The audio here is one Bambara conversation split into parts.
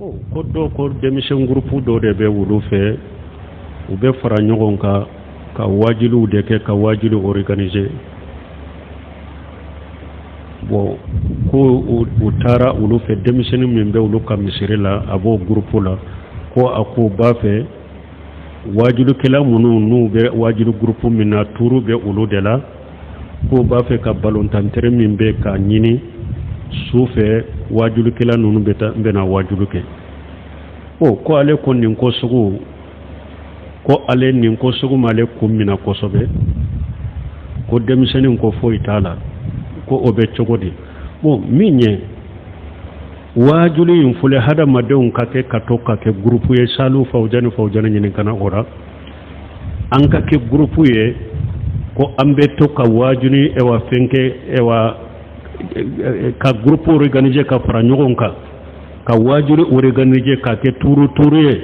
Ko dɔw ko denmisɛn gurupu dɔ de bɛ olu fɛ, u bɛ fara ɲɔgɔn kan ka wajuliw de kɛ, ka wajuli organiser. Bon, ko u taara olu fɛ, denmisɛnnin min bɛ olu ka misiri la, a b'o gurupu la, ko a ko b'a fɛ wajulikɛla minnu n'u bɛ wajuli gurupu min na, tuuru bɛ olu de la, k'o b'a fɛ ka balontantere min bɛ k'a ɲini su fɛ, wajulikɛla ninnu bɛ taa bɛna wajuli kɛ. O ko ale ko nin ko sugu, ko ale nin ko sugu m'ale kun minɛ kosɛbɛ, ko denmisɛnnin ko foyi t'a la, ko o bɛ cogo di? Bon, min ye waajuli in filɛ, hadamadenw ka kɛ ka to ka kɛ gurupu ye. Salu Fawujani, Fawujani ɲininka kana o la. An ka kɛ gurupu ye ko an bɛ to ka waajuli, ewa fɛn kɛ, ewa ka gurupu organiser ka fara ɲɔgɔn kan ka waajuli organiser ka kɛ tuuru tuuru ye.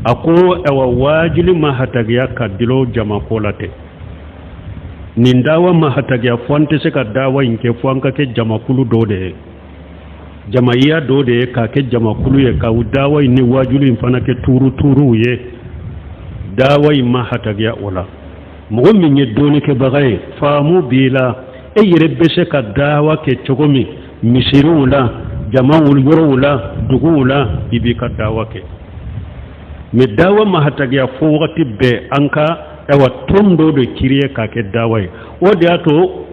A ko ewa waajuli ma hatagiya ka dulon jama ko la ten. Nin dawa ma hatagiya fo an tɛ se ka dawa in kɛ fo an ka kɛ jamakulu dɔ de ye, jamaiya dɔ de ye, k'a kɛ jamakulu ye, ka dawa in ni waajuli in fana kɛ tuuru tuuruw ye. Dawa in ma hatagiya o la. Mɔgɔ min ye dɔnnikɛbaga ye, faamu b'i la, e yɛrɛ bɛ se ka dawa kɛ cogo min misiriw la, jama yɔrɔw la, duguw la, i b'i ka dawa kɛ. Mais dawa ma hatagiya fo wagati bɛɛ an ka awa tɔn dɔ de créer k'a kɛ dawa ye. O de y'a to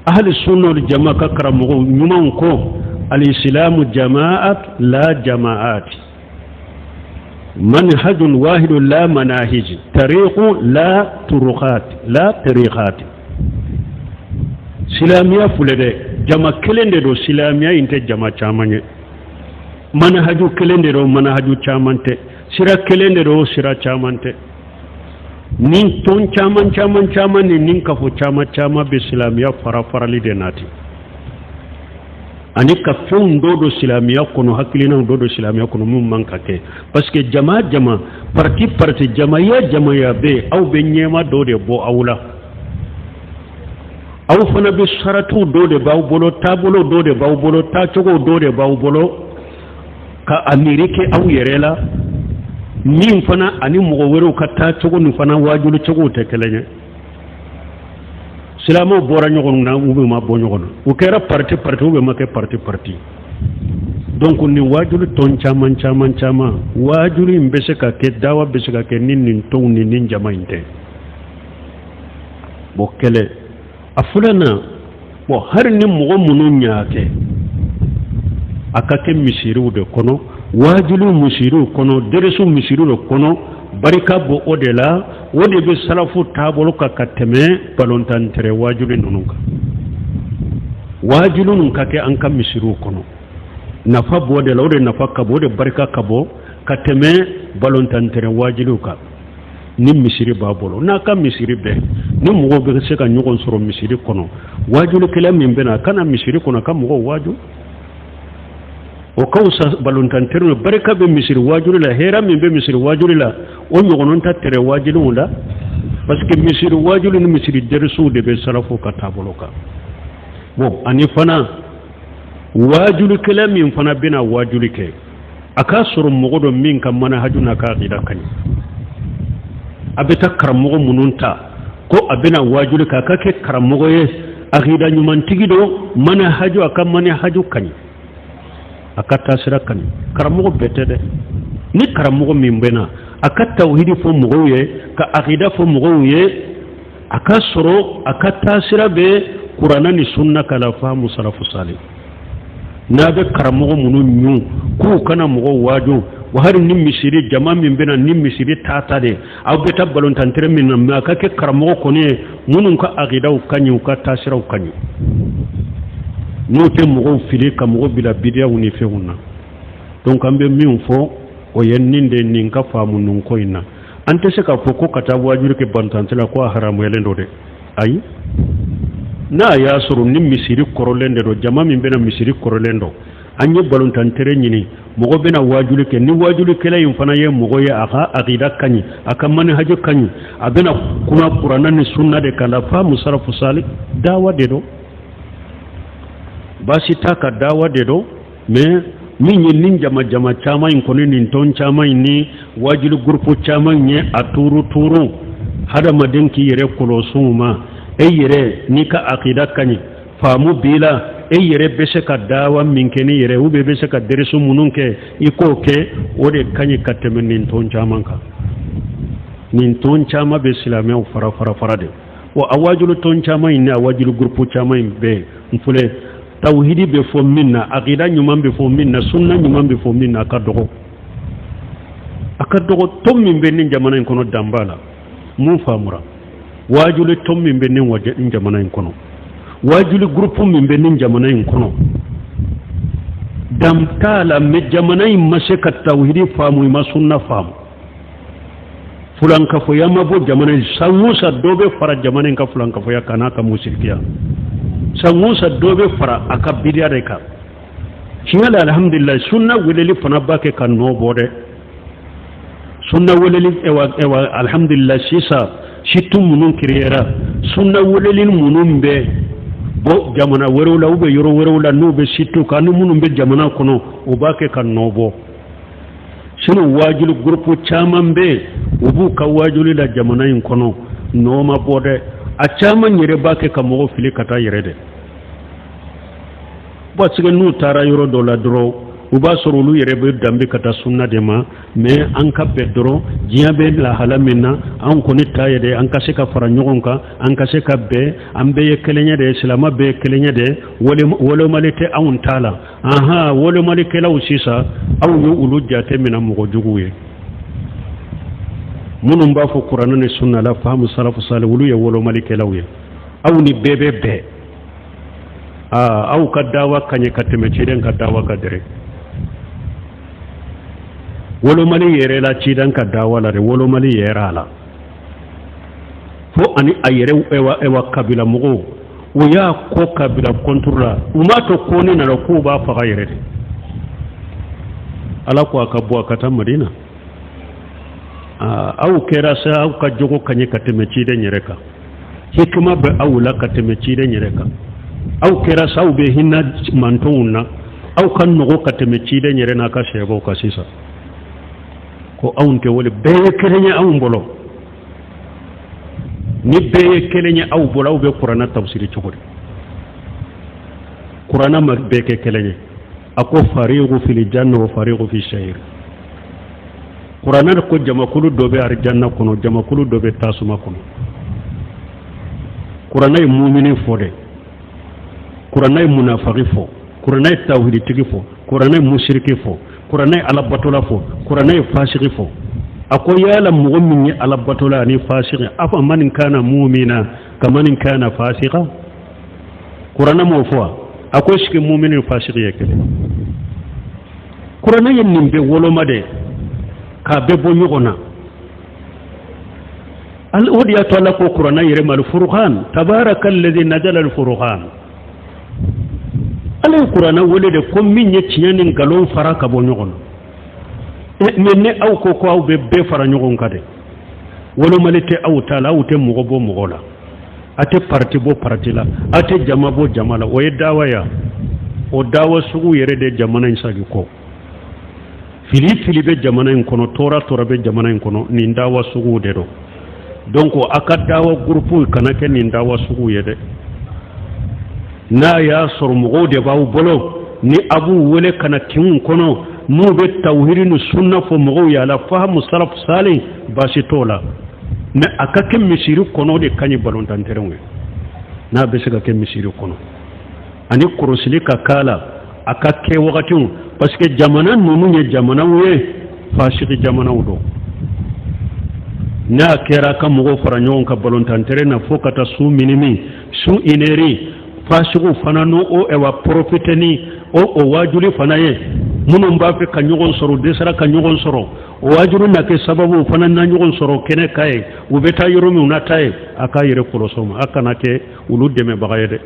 ahli sunna wal jama ka karamɔgɔ ɲumanw ko alisilamu jamaat la jamaat, manhajun wahidu la manahij, tariqu la turuqat la tariqat. Silamiya filɛ dɛ, jama kelen de don. Silamiya in tɛ jama caman ye. Manahaju kelen de don, manahaju caman tɛ. Sira kelen de don, sira caman tɛ. Nin tɔn caman caman caman ni nin kafo caman caman bɛ silamɛya fara farali de nati, ani ka fɛnw dɔ don silamɛya kɔnɔ, hakilinaw dɔ don silamɛya kɔnɔ min man ka kɛ. Parce que jama jama, parti parti, jamaya jamaya bɛ yen, aw bɛ ɲɛma dɔ de bɔ aw la, aw fana bɛ saratiw dɔ de b'aw bolo, taabolo dɔ de b'aw bolo, taacogo dɔ de b'aw bolo ka a miiri kɛ aw yɛrɛ la, min fana ani mɔgɔ wɛrɛw ka taacogo nin fana waajuli cogow tɛ kelen ye. Silamɛw bɔra ɲɔgɔn na ou bien ma bɔ ɲɔgɔn na, u kɛra parti parti ou bien ma kɛ parti parti. Donc nin waajuli tɔn caman caman caman, waajuli in bɛ se ka kɛ, dawa bɛ se ka kɛ ni nin tɔnw ni nin jama in tɛ. Bon, kɛlɛ a filanan, bon, hali ni mɔgɔ minnu y'a kɛ, a ka kɛ misiriw de kɔnɔ, wajuliw misiriw kɔnɔ, deresiw misiriw de kɔnɔ, barika bɔ o de la. O de bɛ salafu taabolo kan ka tɛmɛ balontan tɛrɛ wajuli ninnu kan. Wajuli ninnu ka kɛ an ka misiriw kɔnɔ, nafa b'o de la, o de nafa ka bon, o de barika ka bon ka tɛmɛ balontan tɛrɛ wajuliw kan. Ni misiri b'a bolo, n'a ka misiri bɛɛ ni mɔgɔw bɛ se ka ɲɔgɔn sɔrɔ misiri kɔnɔ, wajulikɛla min bɛ na, a ka na misiri kɔnɔ ka mɔgɔw waaju, o ka fisa balontan tɛrɛn. Barika bɛ misiri waajuli la, hɛrɛ min bɛ misiri waajuli la, o ɲɔgɔn tɛ tɛrɛ waajuliw la, parce que misiri waajuli ni misiri dɛrɛsiw de bɛ salafu ka taabolo kan. Bon, ani fana waajulikɛla min fana bɛna waajuli kɛ, a k'a sɔrɔ mɔgɔ dɔ min ka manahaju n'a ka akida ka ɲi. A bɛ taa karamɔgɔ minnu ta ko a bɛna waajuli kɛ, a ka kɛ karamɔgɔ ye, akida ɲumantigi don, manahaju, a ka manahaju ka ɲi, a ka taasira ka ɲi. Karamɔgɔ bɛɛ tɛ dɛ. Ni karamɔgɔ min bɛ na, a ka tawhidi fɔ mɔgɔw ye, ka akida fɔ mɔgɔw ye, a ka sɔrɔ a ka taasira bɛ kuranna ni sunna k'a la faamu salafu sali. N'a bɛ karamɔgɔ minnu ɲun k'u kana mɔgɔw waaju wa, hali ni misiri jama min bɛna ni misiri ta de, aw bɛ taa balontantere min na, mais a ka kɛ karamɔgɔ kɔni ye minnu ka akidaw ka ɲi, u ka taasiraw ka ɲi, n'o tɛ mɔgɔw fili ka mɔgɔw bila bidiyaw ni fɛnw na. Donc an bɛ min fɔ, o ye nin de, nin ka faamu nin ko in na. An tɛ se k'a fɔ ko ka taa waajuli kɛ balontan la ko a haramuyalen don dɛ, ayi. N'a y'a sɔrɔ ni misiri kɔrɔlen de don, jama min bɛna misiri kɔrɔlen don, an ye balontantere ɲini, mɔgɔ bɛna waajuli kɛ, ni waajulikɛla in fana ye mɔgɔ ye, a ka akida ka ɲi, a ka manihaju ka ɲi, a bɛna kuma kuranna ni sunna de kan la faamu salafu sali, dawa de don, baasi t'a ka dawa de don. Mais Min ye nin jama jama caman in kɔni, nin tɔn caman in ni wajuli gurupu caman in ye, a tuuru tuuru, hadamaden k'i yɛrɛ kɔlɔsi u ma. E yɛrɛ n'i ka akida ka ɲi, faamu b'i la, e yɛrɛ bɛ se ka dawa min kɛ n'i yɛrɛ, ou bien i bɛ se ka derisu minnu kɛ, i k'o kɛ, o de ka ɲi ka tɛmɛ nin tɔn caman kan. Nin tɔn caman bɛ silamɛw fara fara fara de wa. A wajulu tɔn caman in ni a wajulu gurupu caman in bɛɛ n filɛ, tawhidi bɛ fɔ min na, akida ɲuman bɛ fɔ min na, sunna ɲuman bɛ fɔ min na, a ka dɔgɔ, a ka dɔgɔ. Tɔn min bɛ nin jamana in kɔnɔ, dan b'a la. Mun faamura? Waajuli tɔn min bɛ nin jamana in kɔnɔ, waajuli gurupu min bɛ nin jamana in kɔnɔ, dan t'a la. Mais jamana in ma se ka tawhidi faamu, i ma sunna faamu, fulankafoya ma bɔ jamana in. San o san dɔ bɛ fara jamana in ka fulankafoya kan n'a ka musirikiya. San o san dɔ bɛ fara a ka bidiya de kan. Tiɲɛ la, alhamdulilayi, sunna weleli fana b'a kɛ ka nɔ bɔ dɛ. Sunna weleli, ewa ewa, alhamdulilayi, sisan site minnu kireyera, sunna weleli minnu bɛ bɔ jamana wɛrɛw la ou bien yɔrɔ wɛrɛw la, n'u bɛ site kan ni minnu bɛ jamana kɔnɔ, o b'a kɛ ka nɔ bɔ. Sinon waajuli gurupu caman bɛ yen, u b'u ka waajuli la jamana in kɔnɔ, nɔ ma bɔ dɛ. A caman yɛrɛ b'a kɛ ka mɔgɔw fili ka taa yɛrɛ dɛ, parce que n'u taara yɔrɔ dɔ la dɔrɔn, u b'a sɔrɔ olu yɛrɛ bɛ danbe ka taa sunna de ma. Mais an ka bɛn dɔrɔn, diɲɛ bɛ lahala min na, an kɔni ta ye dɛ, an ka se ka fara ɲɔgɔn kan, an ka se ka bɛn, an bɛɛ ye kelen ye dɛ, silamɛ bɛɛ ye kelen ye dɛ, wolomali tɛ anw ta la. Ahan, wolomalikɛlaw sisan, aw ye olu jate minɛ mɔgɔ juguw ye. Minnu b'a fɔ kuranɛ ni sunna la, fahamu salafu salih, olu ye wolomalikɛlaw ye. Aw ni bɛɛ bɛ bɛn. Aa, aw ka dawa ka ɲɛ ka tɛmɛ ciden ka dawa kan dɛrɛ. Wolomali yɛrɛ la ciden ka dawa la dɛ, wolomali yɛrɛ a la fo ani a yɛrɛ ewa ewa kabila mɔgɔw, u y'a ko kabila contre la, u m'a to kɔni nana k'u b'a faga yɛrɛ de. Ala ko a ka bɔ a ka taa Madina. Aw kɛra sa, aw ka jogo ka ɲɛ ka tɛmɛ ciden yɛrɛ kan, hikima bɛ aw la ka tɛmɛ ciden yɛrɛ kan. Aw kɛra sa, aw bɛ hinɛ mantɔnw na, aw ka nɔgɔ ka tɛmɛ ciden yɛrɛ n'a ka sahabaw kan. Sisan ko anw tɛ wele, bɛɛ ye kelen ye anw bolo. Ni bɛɛ ye kelen ye aw bolo, aw bɛ kuranɛ tafsiri cogo di? Kuranɛ ma bɛɛ kɛ kelen ye. A ko fariqu fil janna wa fariqu fi sa'ir. Kuranɛ ko jamakulu dɔ bɛ arijanna kɔnɔ, jamakulu dɔ bɛ tasuma kɔnɔ. Kuranɛ ye mumini fɔ dɛ, kuranɛ ye munafaki fɔ, kuranɛ ye tawhiditigi fɔ, kuranɛ ye musiriki fɔ, kuranɛ ye alabatola fɔ, kuranɛ ye fasigi fɔ. A ko yala mɔgɔ min ye alabatola ani fasigi, afa man kana mumina kaman kana fasika? Kuranɛ m'o fɔ wa? A ko sigi mumini ni fasigi ye kelen? Kuranɛ ye nin bɛɛ woloma de k'a bɛɛ bɔ ɲɔgɔn na. O de y'a to Ala ko kuranɛ yɛrɛ ma al-furqan, tabaraka alladhi nazala al-furqan. Ala ye kuranɛ wele de ko min ye tiɲɛ ni nkalon fara ka bɔ ɲɔgɔn na. Mais ni aw ko ko aw bɛ bɛɛ fara ɲɔgɔn kan dɛ, wolomali tɛ aw ta la, aw tɛ mɔgɔ bɔ mɔgɔ la, a tɛ parti bɔ parti la, a tɛ jama bɔ jama la, o ye dawa ya. O dawa sugu yɛrɛ de jamana in sagi kɔ. Fili fili bɛ jamana in kɔnɔ, tɔɔrɔ tɔɔrɔ bɛ jamana in kɔnɔ, nin dawa suguw de don. Donc a ka dawa gurupu kana kɛ nin dawa suguw ye dɛ. N'a y'a sɔrɔ mɔgɔw de b'aw bolo ni a b'u wele ka na kinw kɔnɔ, n'u bɛ tawhidi ni sunna fɔ mɔgɔw ye ala fahamu salafu salih, baasi t'o la. Mais a ka kɛ misiri kɔnɔ, o de ka ɲi balontan terrain ye. N'a bɛ se ka kɛ misiri kɔnɔ ani kɔrɔsili ka k'a la, a ka kɛ wagatiw, parce que jamana ninnu ye jamanaw ye, fasigi jamanaw don. N'a kɛra ka mɔgɔw fara ɲɔgɔn kan balontan terrain na fo ka taa su minimi, su inɛri, fasigiw fana n'o o ɛwa profite ni o waajuli fana ye. Minnu b'a fɛ ka ɲɔgɔn sɔrɔ, u dɛsɛra ka ɲɔgɔn sɔrɔ, o waajuli na kɛ sababu fana na ɲɔgɔn sɔrɔ kɛnɛ kan ye. U bɛ taa yɔrɔ min, u na taa ye. A k'a yɛrɛ kɔlɔsi o ma, a kana kɛ olu dɛmɛbaga ye dɛ.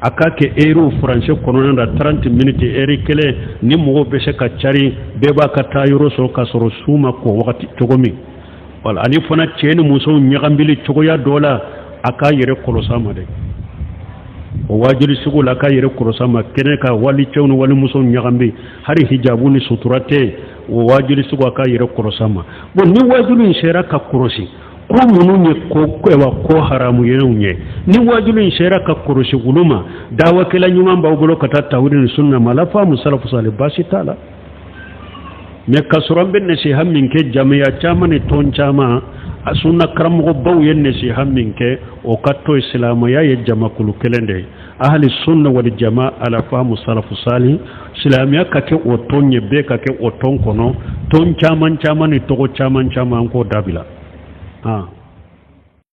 A k'a kɛ heure furancɛ kɔnɔna na, 30 minutes, heure kelen, ni mɔgɔw bɛ se ka cari, bɛɛ b'a ka taa yɔrɔ sɔrɔ k'a sɔrɔ su ma ko wagati cogo min. Wala ani fana cɛ ni musow ɲagambili cogoya dɔ la, a k'a yɛrɛ kɔlɔsi a ma dɛ. O waajuli sugu la k'a yɛrɛ kɔrɔsi a ma kɛnɛ kan, wali cɛw ni walimusow ɲagami, hali hijabu ni sutura tɛ, o waajuli sugu a k'a yɛrɛ kɔrɔsi a ma. Bon, ni waajuli in sera ka kɔrɔsi ko minnu ye ko ayiwa ko haramu yenw ye, ni waajuli in sera ka kɔrɔsi olu ma, dawakɛla ɲuman b'aw bolo ka taa tawhidi ni sunna ma, ala faamu salafu salih, baasi t'a la. Mais k'a sɔrɔ an bɛ nasiha min kɛ jamiya caman ni tɔn caman, a sunna karamɔgɔbaw ye nasiha min kɛ, o ka to yen. Silamɛya ye jamakulu kelen de ye, ahali sunna wali jama ala fahamu salafu salih. Silamɛya ka kɛ o tɔn ye, bɛɛ ka kɛ o tɔn kɔnɔ. Tɔn caman caman ni tɔgɔ caman caman, an k'o dabila.